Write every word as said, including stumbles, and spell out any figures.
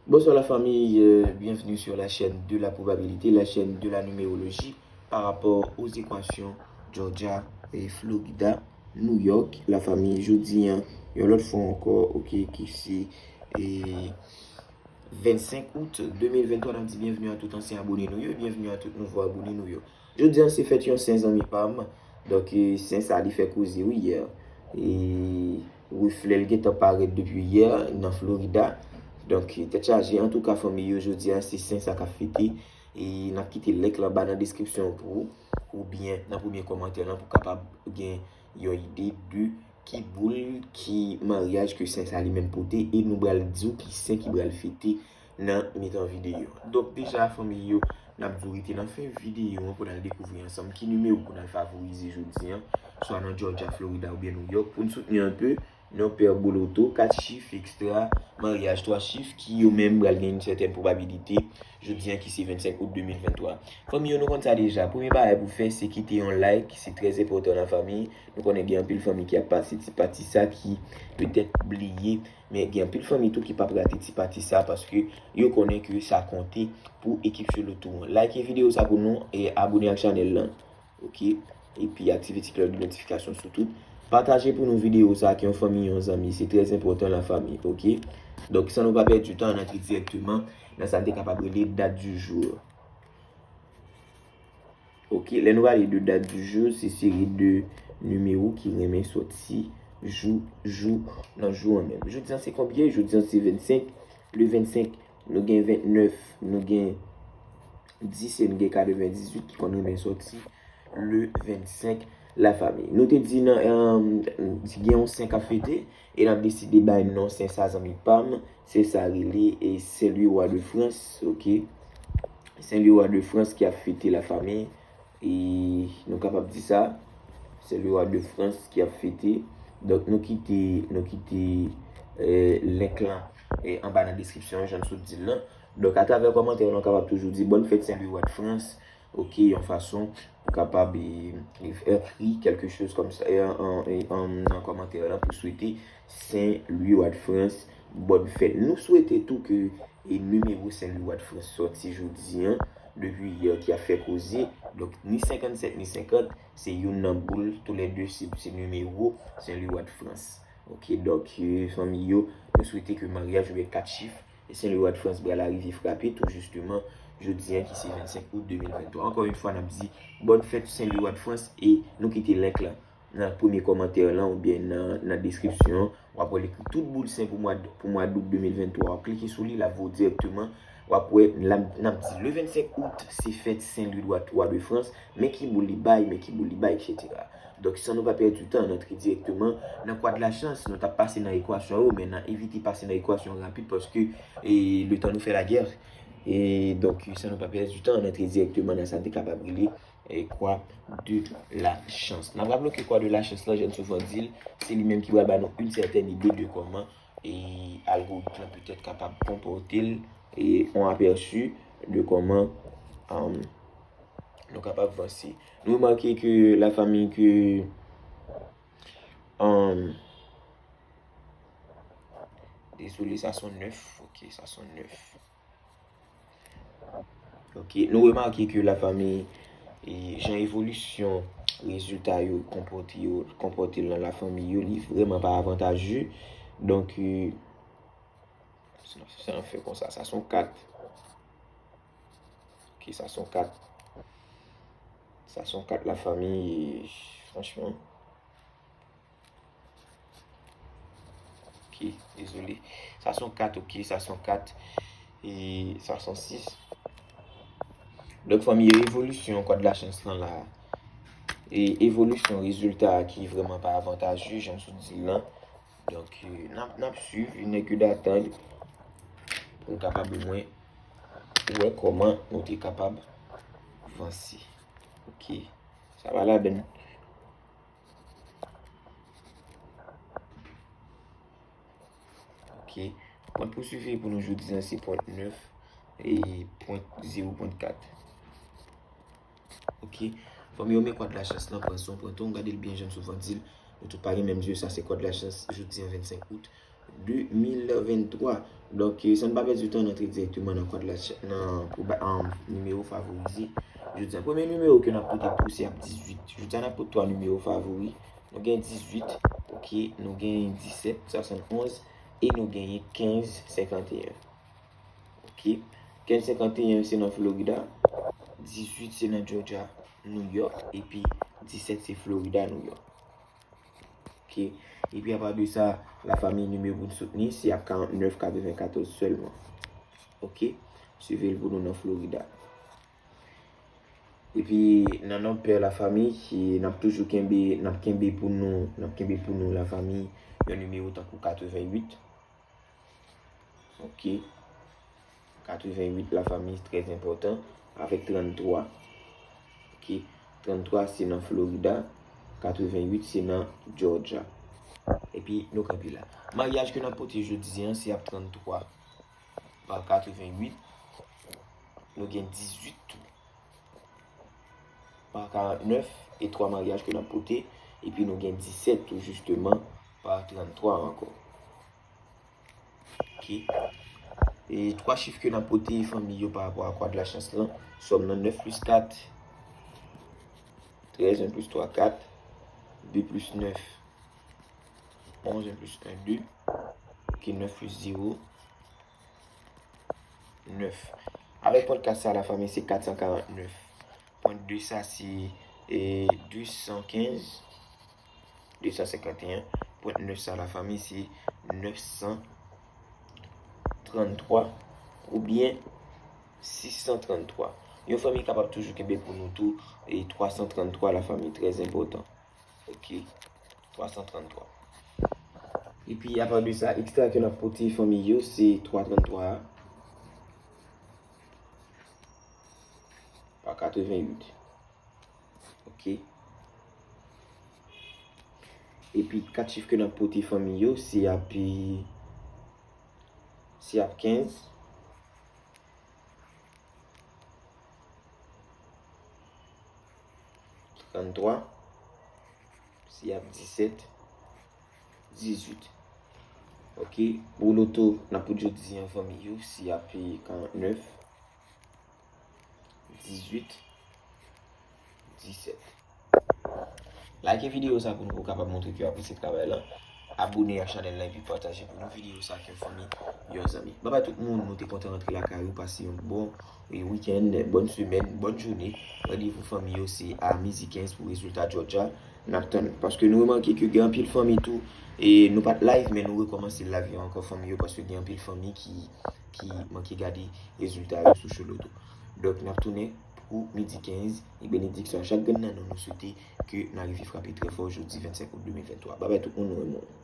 Bonsoir la famille, euh, bienvenue sur la chaîne de la probabilité, la chaîne de la numérologie par rapport aux équations Georgia et Florida, New York. La famille, jodi a, yon lòt fwa ankò, ok, ki se, e, vennsenk out de mil venntwa, n ap di byenvni a tout ansyen abone nou yo, byenvni a tout nouvo abone nou yo. Jodi a se fèt yon sen zanmi pa m. Donk, e, sen sa li fè koze wi yè. E, reflè l gentan parèt depi yè nan Florida. Donk, tèt chaje. Antouka, fanmi yo, jodi a se sen sa k ap fete. E n ap kite link lan anba nan deskripsyon pou ou, oubyen nan premye kòmantè lan pou kapab gen yon ide de ki boul, ki maryaj ke sen sa li menm pote, e nou pral di w ki sen ki pral fete nan mitan videyo. Donk, deja, fanmi yo, n ap di w rete nan fen videyo an pou n al dekouvri ansanm ki nimewo pou n al favorize jodi a, swa nan Georgia, Florida oubyen New York, pou n soutni anpe yon pè boloto, kat chif, ekstra, maryaj, twa chif, ki yo menm pral gen yon sètèn pwobabilite jodi a, ki se vennsenk out de mil venntwa. Fanmi yo, nou konn sa deja. Premye bagay pou fè, se kite yon like, se trè enpòtan nan fanmi. Nou konnen gen anpil fanmi ki ap pase ti pati sa ki petèt bliye, men gen anpil fanmi tou ki p ap rate ti pati sa paske yo konnen ke sa konte pou ekip Choloto an. Like videyo sa pou nou e abone ak chanèl lan. Ok? Epi aktive ti klòch de notifikasyon sou tout. Pataje pou nou videyo sa ak yon fanmi, yon zanmi. Se trè enpòtan la fanmi, ok? Donk, san nou pa pèdi tan, n antre dirèkteman nan sa n te kapab rele dat di jou. Ok, lè nou pale de dat di jou, se seri de nimewo ki renmen sòti jou, jou, nan jou an menm. Jodi an se konbyen? Jodi an se vennsenk. Le vennsenk, nou gen ventnèf, nou gen dis e nou gen katrevendizuit ki konn renmen sòti le vennsenk, la fanmi. Nou te di nan, em, gen yon sen k ap fete, e n ap deside bay non sen sa zanmi pa m, sen sa rele, e, Sen Lwi Wa de Frans, ok? Sen Lwi Wa de Frans ki ap fete, la fanmi, e nou kapab di sa, Sen Lwi Wa de Frans ki ap fete. Donk, nou kite, nou kite, e, link lan, e, anba nan deskripsyon, jan m sot di l lan. Donk, atravè kòmantè, nou kapab toujou di, bòn fèt Sen Lwi Wa de Frans, ok, yon fason pou kapab, e, e, ekri kèlke choz kòmsa, e, an, e, an, nan kòmantè lan pou swete Sen Lwi Wa de Frans bòn fèt. Nou swete tou ke, e, nimewo Sen Lwi Wa de Frans sòti jodi an, depi yè ki ap fè koze. Donk, ni senkannsèt, ni senkant, se youn nan boul, toulède se, se nimewo Sen Lwi Wa de Frans. Ok, donk, e, fanmi yo, nou swete ke maryaj oubyen kat chif, e Sen Lwi Wa de Frans pral rive frape tou jisteman jodi an ki se vennsenk out de mil venntwa. Ankò yon fwa, n ap di bòn fèt Sen Lwi Wa de Frans e nou kite link lan nan premye kòmantè lan oubyen nan, nan deskripsyon an. W ap wè l ekri tout boul sen pou mwa, pou mwa dout de mil venntwa. W ap klike sou li, l ap voye w dirèkteman. W ap wè, la, n ap di le vennsenk out, se fèt Sen Lwi Wa, Wa de Frans. Men ki boul li bay, men ki boul li bay, etsetera. Donk, san nou pa pèdi tan, n antre dirèkteman nan kwa de la chans. Nou t ap pase nan ekwasyon yo, men n a evite pase nan ekwasyon rapid paske, e, letan nou fè lagè. E, donk, san nou pa pèdi tan, n antre dirèkteman nan sa n te kapab rele, e, kwa de la chans. N ap raple ke kwa de la chans lan, jan n souvan di l, se li menm ki pral ba nou yon sètèn ide de kòman, e, algoritm lan petèt kapab konpòte l, e, yon apèsi de kòman, um, nou kapab vanse. Nou remake ke la fanmi ke, um, dezole, sa se yon nèf. Ok, sa se yon nèf. Ok, nou remake ke la fanmi, e, jan evolisyon rezilta yo konpòte yo, konpòte nan la fanmi yo, li vrèman pa avantajè. Donk, e, si n ap, si n ap fè konsa, sa se yon kat. Ok, sa se yon kat. Sa se yon kat, la fanmi, e, franchman. Ok, dezole. Sa se yon kat, ok, sa se yon kat. E sa se yon sis. Donk, fanmi yo, evolisyon kwa de la chans lan la. E evolisyon rezilta a ki vrèman pa avantajè, jan m sot di l lan. Donk, e, n ap, n ap swiv, il n'est que d'attendre pou n kapab omwen wè kòman nou te kapab vanse. Ok, sa va ladann. Ok. Pwent pou swiv pou nou jodi a se pwent nèf e pwent zewo pwent kat. Ok. Fanmi yo, men kwa de la chans lan pran son, pran ton, gade l byen jan m souvan di l. Nou tout pa gen menm zye, sa se kwa de la chans jodi a vennsenk out. de mil venntwa. Donk, eh, san n pa pèdi tan, n antre dirèkteman nan kòd la, nan, pou ba, um, nimewo favorize. Jodi a, premye nimewo ke n ap pote pou se ap dizuit. Jodi a, n ap pote twa nimewo favori. Nou gen dizuit, ok, nou gen disèt, swasannonz, e nou genyen kenz, senkanteyen. Ok, kenz, senkanteyen se nan Florida, dizuit se nan Georgia, New York, epi disèt se Florida, New York. Ok, epi apa de sa, lafanmi nimewo pou n soutni, se ap karantnèf katrevenkatòz sèlman. Ok, swiv l pou nou nan Florida. Epi nan non pè lafanmi, ki n ap toujou kenbe, n ap kenbe pou nou, n ap kenbe pou nou lafanmi, yon nimewo tankou katrevenuit. Ok. Katrevenuit lafanmi, trè enpòtan, avèk tranntwa. Ok. Tranntwa se nan Florida, katrevenuit se nan Georgia. Epi nou kanpe la. Maryaj ke n ap pote jodi a, se ap tranntwa pa katrevenuit. Nou gen dizuit tou pa karantnèf e twa maryaj ke n ap pote. Epi nou gen disèt tou jisteman pa tranntwa ankò. Ok. E twa chif ke n ap pote fanmi yo pa rapò a kòd lachans lan. Sòm nan nèf plis kat, trèz, en plis twa, kat, de plis nèf, onz, en plis en, de, ki nèf plis zewo, nèf. Avèk pòdkas sa, lafanmi, se kat san karantnèf. Pwen de sa, se, e, de san kenz, de san senkanteyen. Pwen nèf sa, lafanmi, se nèf san tranntwa oubyen sis san tranntwa. Yon fanmi kapab toujou kenbe pou nou tou, e, twa san tranntwa, lafanmi, trè enpòtan. Ok, twa san tranntwa. Epi, apa de sa, ekstra ke n ap pote fanmi yo, se twa tranntwa a pa katrevenuit. Ok. Epi, kat chif ke n ap pote fanmi yo, se ap, se ap kenz, tranntwa, se ap disèt, dizuit. Ok, pou loto, n ap pou jodi an fanmi yo, se ap karantnèf, dizuit, disèt. Like videyo sa pou nou kapab montre ke w apresye travay la. Abone ak chanèl la epi pataje pou nou videyo sa ak yon fanmi, yon zanmi. Babay tout moun, nou te kontan rantre lakay ou, pase yon bon, e, wikenn, bòn semèn, bòn jounen. Randevou fanmi yo se a midi kenz pou rezilta Georgia. N ap tann. Paske nou remake ke gen anpil fanmi tou, e nou pa t live, men nou rekòmanse live yo ankò fanmi yo, paske gen anpil fanmi ki, ki manke gade rezilta yo sou Choloto. Donk, n ap tounen pou midi kenz, e benediksyon a chak grenn nan nou, nou swete ke n a rive frape trè fò jodi vennsenk out de mil venntwa. Babay tout moun, nou renmen w.